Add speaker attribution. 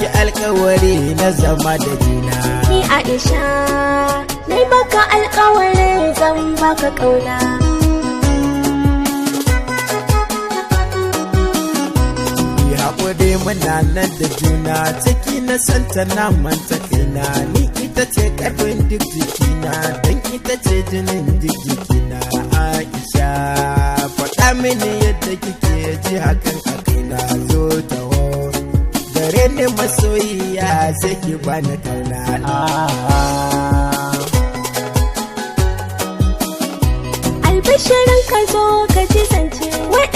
Speaker 1: miki alkawari na zama da juna.
Speaker 2: Ni Aisha, nai baka alƙawarin zan baka ƙauna.
Speaker 1: Yi haƙuri, muna nan da juna, ciki na santa na manta kaina. Ni ita ce ƙarfin duk jikina, don ita ce jinin duk jikina. Aisha, faɗa mini yadda kike ji hakan a kaina. Zo taho gare ni masoyiya, sai ki bani kauna.
Speaker 2: Albishirin ka, zo ka ji zance. Wai